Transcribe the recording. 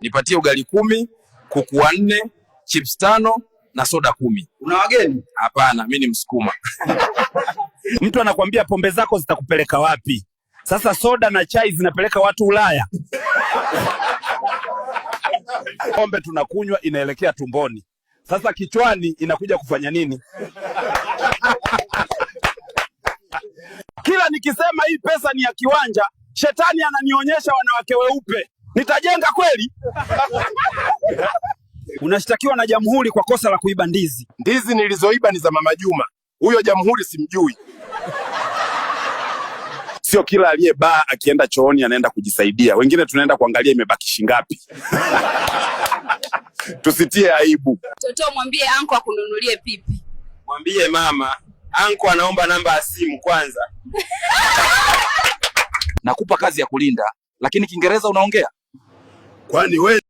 Nipatie ugali 10, kuku 4, chips 5 na soda 10. Una wageni? Hapana, mi ni Msukuma. Mtu anakwambia pombe zako zitakupeleka wapi? Sasa soda na chai zinapeleka watu Ulaya. Pombe tunakunywa inaelekea tumboni, sasa kichwani inakuja kufanya nini? Kila nikisema hii pesa ni ya kiwanja, shetani ananionyesha wanawake weupe. Nitajenga kweli? Unashtakiwa na jamhuri kwa kosa la kuiba ndizi. Ndizi nilizoiba ni za Mama Juma, huyo jamhuri simjui. Sio kila aliye baa akienda chooni anaenda kujisaidia, wengine tunaenda kuangalia imebaki shingapi. Tusitie aibu. Toto, mwambie anko akununulie pipi. Mwambie mama anko anaomba namba ya simu kwanza. Nakupa kazi ya kulinda, lakini Kiingereza unaongea? Kwani we